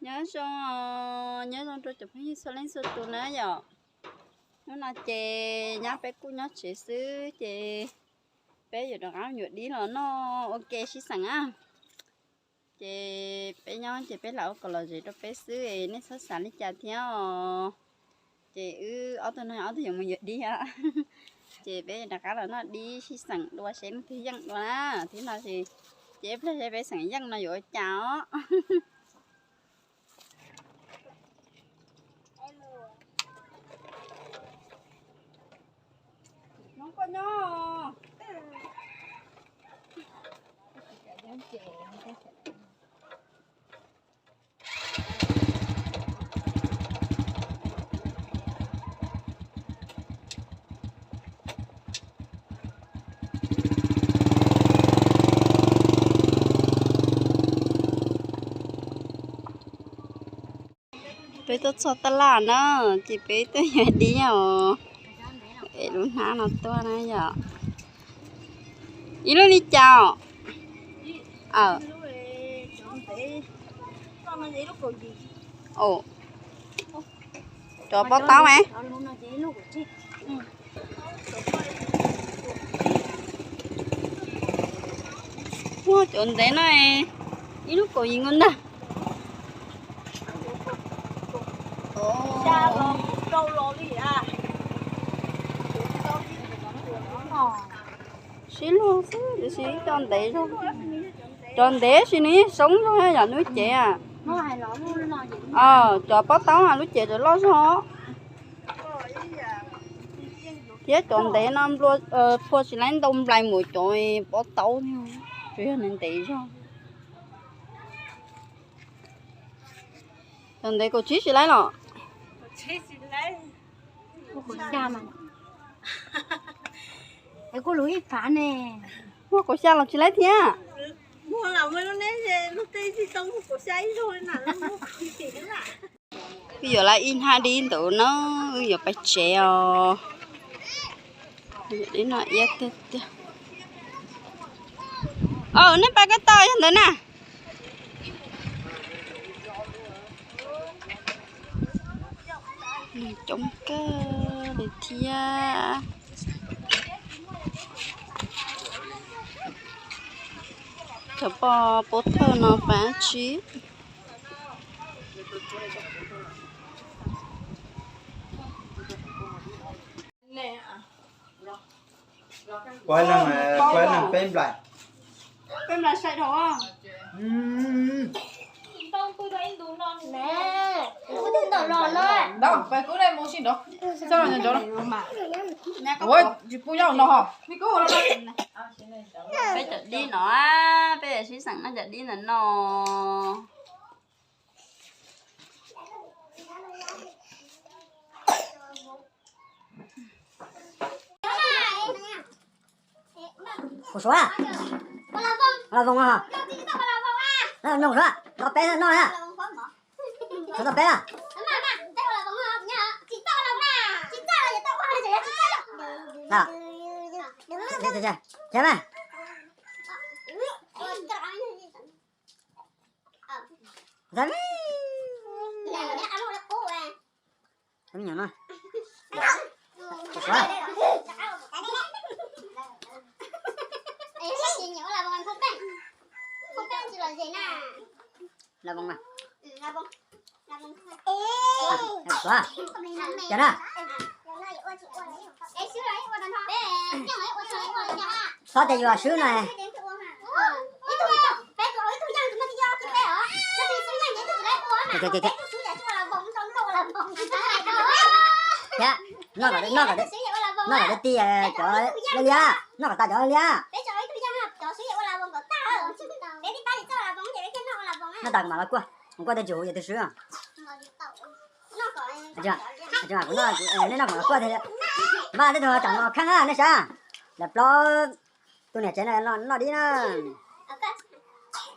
Nyob zoo, nyob zoo rau cov phooj ywg txhua leej txhua tus na yom. Hnub no ces nyab peb kuj nyob tsev xwb ces peb yuav rov qab yuav dib los noj ua ke sib xeem na. Ces peb nyob ces peb lam ua kom lom zem rau peb xwb, nej txhob xav li cas thiab os. Ces wb ob tug no ob tug yuav mus yuav dib, ces peb rov qab los noj dib sib xeem dua seb leej twg yeej dua na. Thiab no ces ib pliag seb peb xeem yeej no yuav ua cas os. Peb tuaj txog tab laj na, ces peb tuaj yuav dib os. Es lub hnab no tuaj na yom. Ib lub li cas? Cov pob taub me. Ua cov ntev no, ib lub kaum yim nkaus ntag. Sib luag xwb tiam sis cov ntev zog. Cov ntev sis nws yeej soob zog yom lub cev. Cov pob taub mas lub cev tseem loj zog. Thiab cov ntev no phua tsis laib ntau nplai mus cov pob taub, tsuas yog nws ntev zog. Cov ntev kaum tsib tsis laib los? Muaj kaum xya los tsis laib thiab. Wb yuav lawm ib hnab dib ntawd na, wb yuav pais tsev os. Dib no iab tiag tiag. Nej pais koj tau yog ntawd na. Coob kawg li thiab. Cov poj pob thawj no pab tsi. Peb nplais sai dhau. Ntawd peb kuj mus sib nrov. Ua tsis pub nyob no ho. Peb cov dib no, peb sib xeem noj cov dib ntawm no. Kuv suav, ua la voos, noj suav, noj peb noj na. Suav tau peb na. Khiav mas. Xyov tias yuav swb no. Thiab, noj kom, noj kom, noj kom ti cov liab, noj kom tas cov liab. Noj tas mam los kuaj, kuaj tej tsis huv yog twg swb. Nej noj kom los kuaj thiab. Mas tej tug tsam no kheej na nej saib. Lawv plaub tus niam tsev no noj dib na.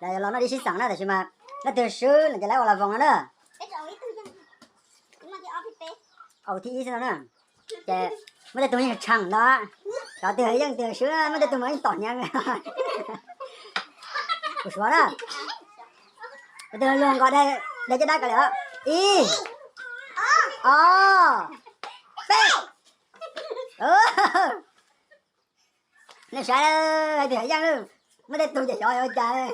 Lawv los noj dib sib xeem na tab sis mas leej twg swb no ces lawv ua la voos no na. Au thib ib xwb no na. Ces muaj tej tug yeej tsheej ntawd, cov twg yeej twg swb muaj tej tug mas yeej tom nyeev. Kuv suav na. Tus twg luag nkaus dai, Hle caj dab kav liam. Ib, ob, peb. Nej saib, hais tias yaj lawm, muaj tej tug ces xyov ua cas.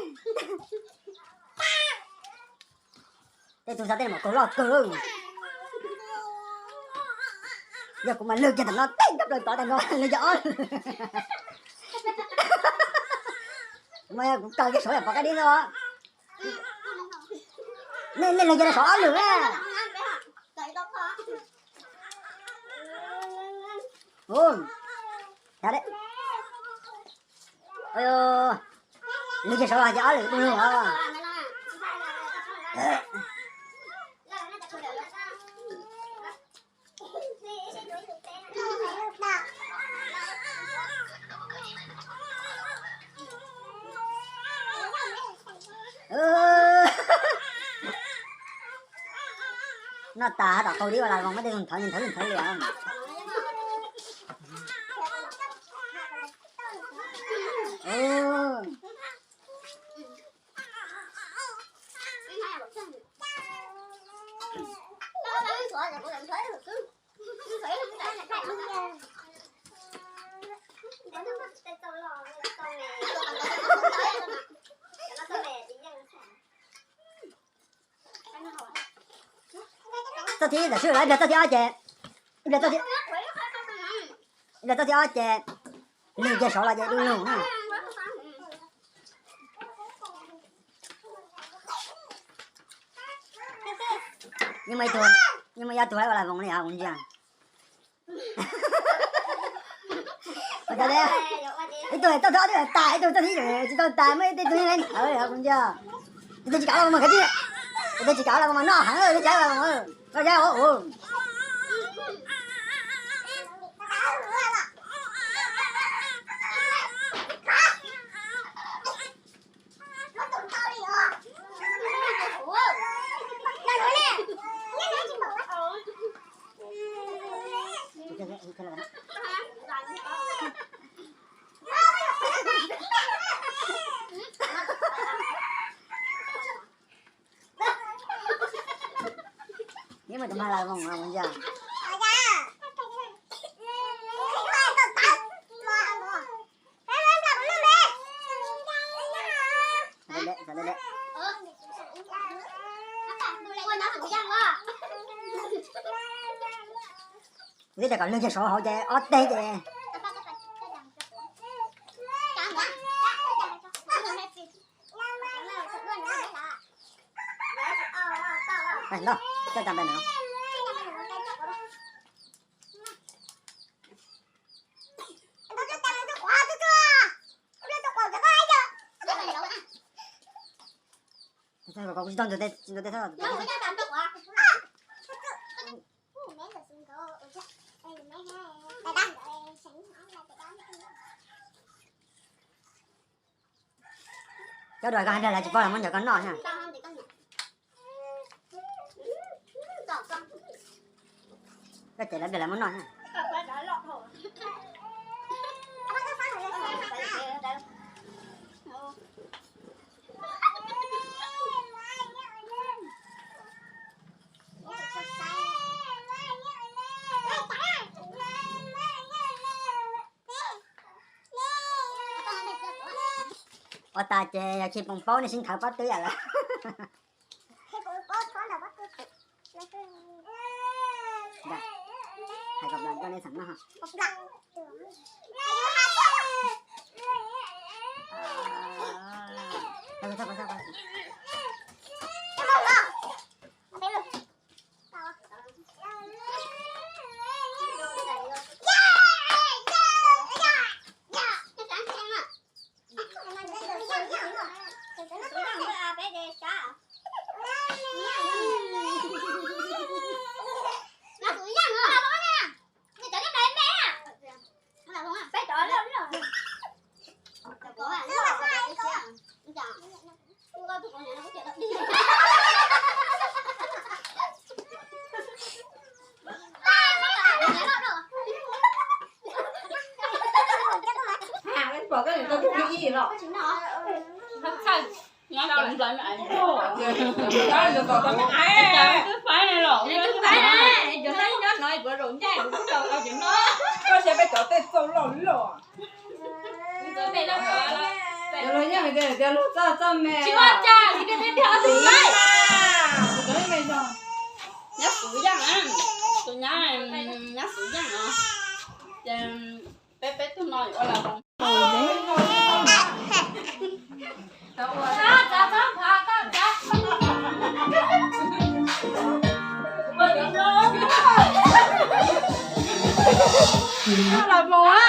Tej tug xav tej mam kaug loj kawg. Yog kuv mas lwg kiag tom no teg nrog plaws tod tag nrho, lwg kiag ob lwm. Mas yog kuv kaw kiag saud yam pov qaib dib no. Nej, nej lwg kiag saud ob lwm na. Lwg kiag saud los ces ob lwm du lug os. Noj tas tom qau dib ua las voos, muab tej tug nthawv nthawv nthawv liam. Txoj thib tam sim lawm, ib pliag txoj thib ob ces, ib pliag txoj thib, ib pliag txoj thib ob ces lwg kiag saud los ces du lug na. Yeej muaj ib tug, yeej muaj ib tug ua las voos li os kuv ntsia. Ib tug txoj thib ob twb tas, ib tug txoj thib tsis tau tas, muaj ib tug yeej lawv nthawv li os kuv ntsia. Tus twg tsis kam los mas khav tij, tus twg tsis kam los mas noj heev, tus twg los mas noj heev. Neb mus tus mag las voos no mus yog. Kuv twb tias kom lwg kiag saud hauv ces ob teg ces. Coj cam pem no. Kuv tsis tau ntuas tej, tsis ntuas tej thawj. Cov dua koj hais tias lawv tsis paub los muab ncov koj noj na. Koj ces lawv tias lawv muab noj na. Ua tas ces yog Tshis Poos paub nej sib nthawv pob tw yam lawm. Hais kom nplas coj nej xeem noj. Twb faib na los, twb faib na, cov no nyob no kuv zaum ncaj kuv kuj tau tau cov no. Koj saib peb cov tej txaus loj loj. Cov los yeej hais tias lub txaj txaj me. Tsis ua cas, tsis tias peb dhia twb faib. Nyob Xub Yeej, tus nyab, nyab Xub Yeej no. Ces peb peb tug no yuav ua las voos. Las voos a,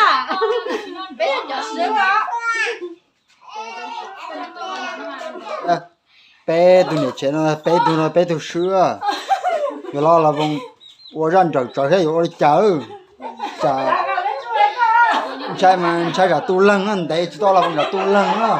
peb yog cov swb. Peb tug niam tsev no, peb tug no peb tug swb. Yuav los las voos ua zaj nrawm tsawv thiab yuav ua li cas? Tsam ntshai mas ntshai tsam tu leeg na, ntev tsis tau las voos tsam tu leeg na.